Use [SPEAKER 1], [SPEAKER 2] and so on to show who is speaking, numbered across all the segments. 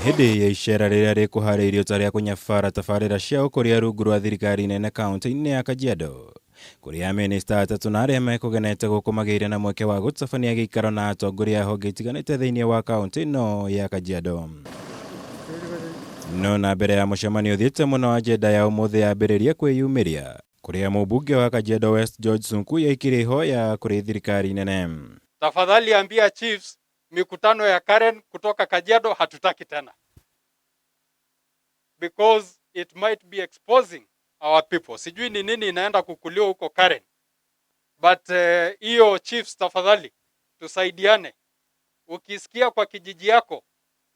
[SPEAKER 1] Hĩndĩ ya icera rĩrĩa rĩkũharĩirio ta rĩa kũnyabara tabarĩra cia ũkũria rungu rwa thirikari nene kaunti-inĩ ya Kajiado, kũrĩa amĩnĩsta atatũ na arĩa mekũgenete gũkũ magĩire na mweke wa gũtabania gĩikaro na atongoria a honge itiganĩte thĩinĩ wa kaunti ĩno ya Kajiado. No na mbere ya mũcemanio ũthiĩte mũno, agenda ya ũmũthĩ yambĩrĩria kwĩyumĩria kũrĩa mũmbunge wa Kajiado West George Sunkuyia aikirie ihoya kũrĩ thirikari nene.
[SPEAKER 2] Tafadhali ambia chiefs mikutano ya Karen kutoka Kajiado hatutaki tena, because it might be exposing our people. Sijui ni nini inaenda kukuliwa huko Karen, but hiyo chiefs, tafadhali tusaidiane. Ukisikia kwa kijiji yako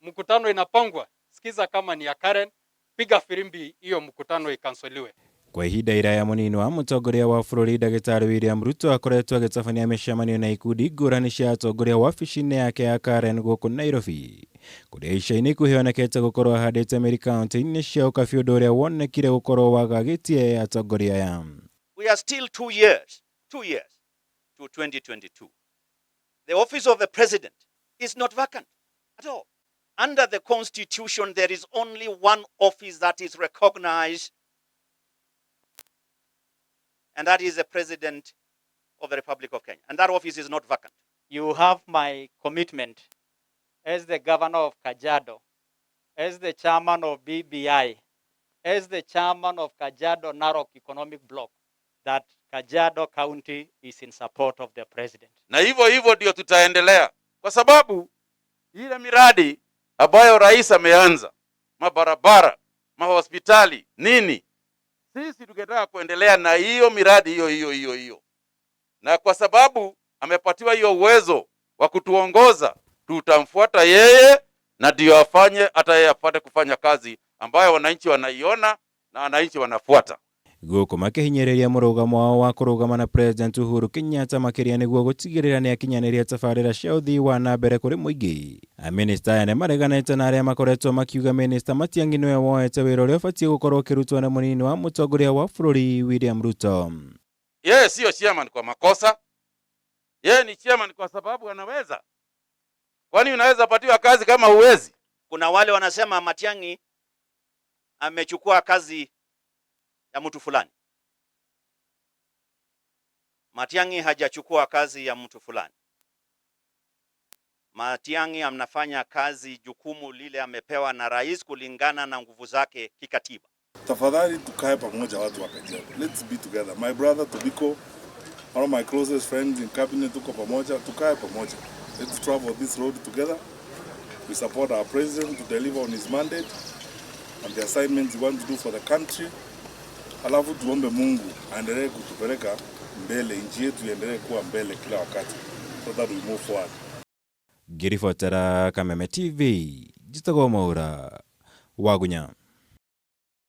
[SPEAKER 2] mkutano inapangwa, sikiza kama ni ya Karen, piga firimbi hiyo mkutano ikansoliwe.
[SPEAKER 1] Kwa ihinda iraya, mũnini wa mũtongoria wa bũrũri Ndagĩtarĩ William Ruto akoretwo agĩtabania mĩcemanio na ikundi ngũrani cia atongoria wabici-inĩ yake ya Karen gũkũ Nairobi, kũrĩa ica-inĩ ikuhĩ onekete gũkorwo ahandĩte mĩri kaunti-inĩ cia ũkabi, ũndũ ũrĩa wonekire gũkorwo wagagĩtie atongoria aya.
[SPEAKER 3] We are still 2 years, 2 years to 2022. The office of the president is not vacant at all. Under the constitution, there is only one office that is recognized, and that is the president of the Republic of Kenya. And that office is not vacant.
[SPEAKER 4] You have my commitment as the governor of Kajiado, as the chairman of BBI, as the chairman of Kajiado Narok Economic Bloc, that Kajiado County is in support of the president.
[SPEAKER 5] Na hivyo hivyo ndio tutaendelea, kwa sababu ile miradi ambayo rais ameanza, mabarabara, mahospitali, nini, sisi tukitaka kuendelea na hiyo miradi hiyo hiyo hiyo hiyo, na kwa sababu amepatiwa hiyo uwezo wa kutuongoza, tutamfuata yeye na ndio afanye hata yeye apate kufanya kazi ambayo wananchi wanaiona na wananchi wanafuata.
[SPEAKER 1] Gũkũ makĩhinyĩrĩria mũrũgamo wao wa kũrũgama na President Uhuru Kenyatta, makĩria nĩguo gũtigĩrĩra nĩ akinyanĩria tabarĩra cia ũthii wa na mbere kũrĩ mũingĩ. Amĩnĩsta aya nĩ mareganĩte na arĩa makoretwo makiuga Mĩnĩsta Matiang'i nĩwe woete wĩra ũrĩa ũbatiĩ gũkorwo ũkĩrutwo nĩ mũnini wa mũtongoria wa bũrũri William Ruto.
[SPEAKER 5] Yeye siyo chairman kwa makosa, yeye ni chairman kwa sababu anaweza. Kwani unaweza patiwa kazi kama huwezi?
[SPEAKER 3] Kuna wale wanasema Matiang'i amechukua kazi ya mtu fulani. Matiang'i hajachukua kazi ya mtu fulani. Matiang'i anafanya kazi jukumu lile amepewa na rais kulingana na nguvu zake kikatiba.
[SPEAKER 6] Tafadhali tukae pamoja watu wa Kajiado. Let's be together. My brother Tobiko, one of my closest friends in cabinet, tuko pamoja, tukae pamoja. Let's travel this road together. We support our president to deliver on his mandate and the assignments he wants to do for the country. Alafu tuombe Mungu aendelee kutupeleka mbele, nchi yetu iendelee kuwa mbele kila wakati, so that we move forward.
[SPEAKER 1] Ngĩribotera Kameme TV, njĩtagwo Mwaura Wagunya.